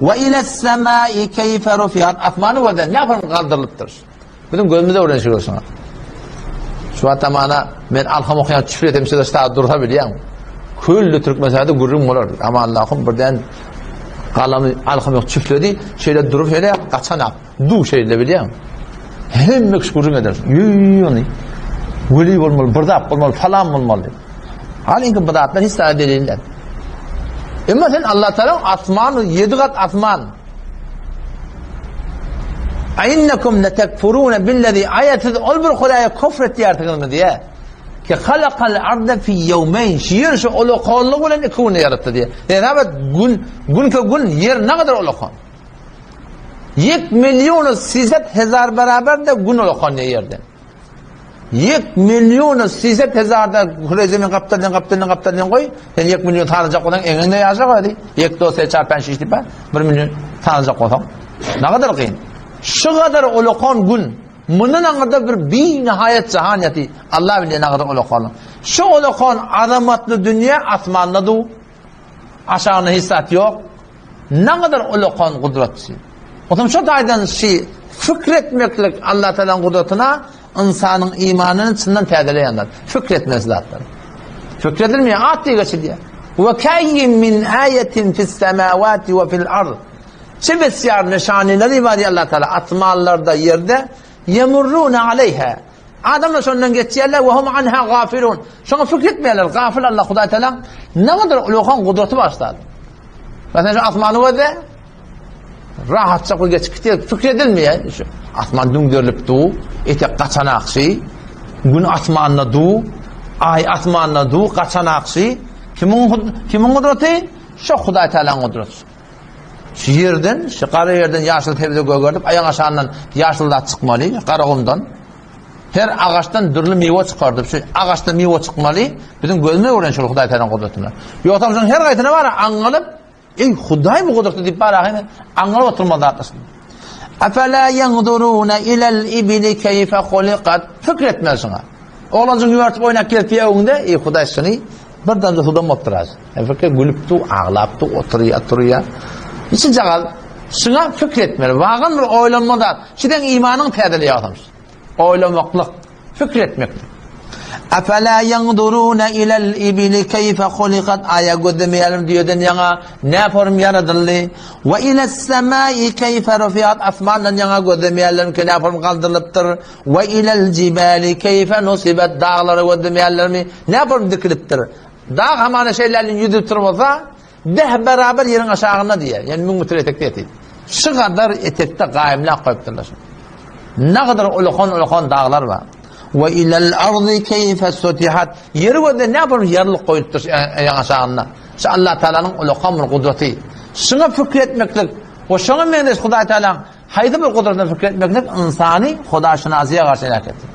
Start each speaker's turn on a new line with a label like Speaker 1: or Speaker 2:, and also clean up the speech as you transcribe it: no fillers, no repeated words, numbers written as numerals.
Speaker 1: Ve iles-semai keyfe rufiat. Asmany gözle nähili galdyrylypdyr. Biziň gözümize öwrenişik şoňa. Şu wagt amana men alham okaýan çüfür edem şeýle şta dursa bilýän. Külli Türkmenistanda gürrüň bolar. Amanlahym birden galamy alham yok çüfledi. Şeýle durup şeýle gaçan Du şeýle bilýän. Hemme kişi gürrüň eder. Ýöne weli bolmaly, bir zat bolmaly, falan bolmaly. Halinki bu zatlar hiç zada delil däl. Emma sen Allah Teala asman, ýedi gat asman. Ainnekum letekfuruna billezi aýat siz ol bir Hudaýa kufr etýärsiňizmi diýe. Ki halakal arda fi ýewmeýn. Şu ýer şu ulakanlygy bilen iki günde ýaratdy diýe. Hesap et gün, günke gün ýer ne kadar ulakan. Ýek million sizet hezar beraber de gün ulakan ýerden. Ýek million sizet hezarda küre zemin gapdaldan gapdaldan gapdaldan goý. Sen ýek million tanajak bolsaň eňeňde ýaşa goý. Ýek dos se çar pän şiş diýip bir million tanajak bolsaň. Ne kadar kyn. Şu kadar ulakan gün. Mundan aňyrda bir binihaýat jahan ýaty. Allah bilýär ne kadar ulakan. Şu ulakan azamatly dünýä asmanda du. Aşagynda hiç zat ýok. Nägadar ulakan gudratçy. Otam şo taýdan şi fikr etmeklik Allah Taalanyň gudratyna ynsanyň imanyny çyndan täzeleýän zat. Fikr etmesi zatlar. Fikr edilmeýär, at diýip geçilýär. Ve kayyin min ayetin fis semawati ve fil ard. Çi besýar nyşanelary bar ya Allah Taala asmanlarda, ýerde yemurruna aleyha. Adamlar şondan geçýärler we hum anha gafilun. Şoňa fikir etmeýärler. Gafil Allah Hudaý Teala ne kadar ulakan gudraty bar şda. Mesela şu asmany gözle rahatça bir geçip gitýär. Fikir edilmeýär. Şu asman düňderilip du, etek gaçan akşy, gün asmanda du, aý asmanda du, gaçan akşy. Kimiň kimiň gudraty? Şu Hudaý Tealanyň gudraty. Şu ýerden, şu gara ýerden ýaşyl sebze gögerdip, aýaň aşagyndan ýaşyl zat çykmaly, Garagumdan. Her agaçdan dürli miwe çykardyp, şu agaçdan miwe çykmaly, biziň gözümiz gören şol Hudaý Tealanyň gudratyny. Ýogsam şonuň her gaýsyna bara aňňalyp, eý Hudaý bu gudraty diýip bara hemen aňňalyp oturmaly zatlar. Afala yanzuruna ilal ibli keyfe hulikat. Fikr etmeli şuňa. Oglanjyk ýörtüp oýnap gelip öňünde, eý Hudaý şuny bir damja sudan bolupdyr az. Fikr gülüp du, aglap du, oturýar, turýar. Içi jagal şuňa fikr etmeli. Wagan bir oýlanma zat. Şiden imanyň täzeleýär adam. Oýlamaklyk, fikr etmeklik. Afala yanzuruna ilal ibli keyfe hulikat aýa gözlemeýärler düýeden ýaňa näform ýaradyldy. We ilas semai keyfe rufiat asmandan ýaňa gözlemeýärler ki näform galdyrylypdyr. We ilal jibali keyfe nusibat daglara gözlemeýärlermi näform dikilipdir. Dag hamana şeýlelik ýüzüp turmasa, deh beraber ýeriň aşagynda diýýär. Ýani 1000 metr etekde ýatyr. Şu gadar etekde gaýymlap goýupdyrlar. Ne kadar ulakan-ulakan daglar bar. We ilal ardy keyfe sutihat. Ýeri gözde ne bir ýerlik goýupdyr ýaň aşagynda. Şu Allah Taalanyň ulakan bir gudraty. Şuňa pikir etmeklik we şoňa meňzeş Hudaý Taalanyň haýsy bir gudratyna pikir etmeklik ynsany Hudaşynasyýa garşy heläk etdi.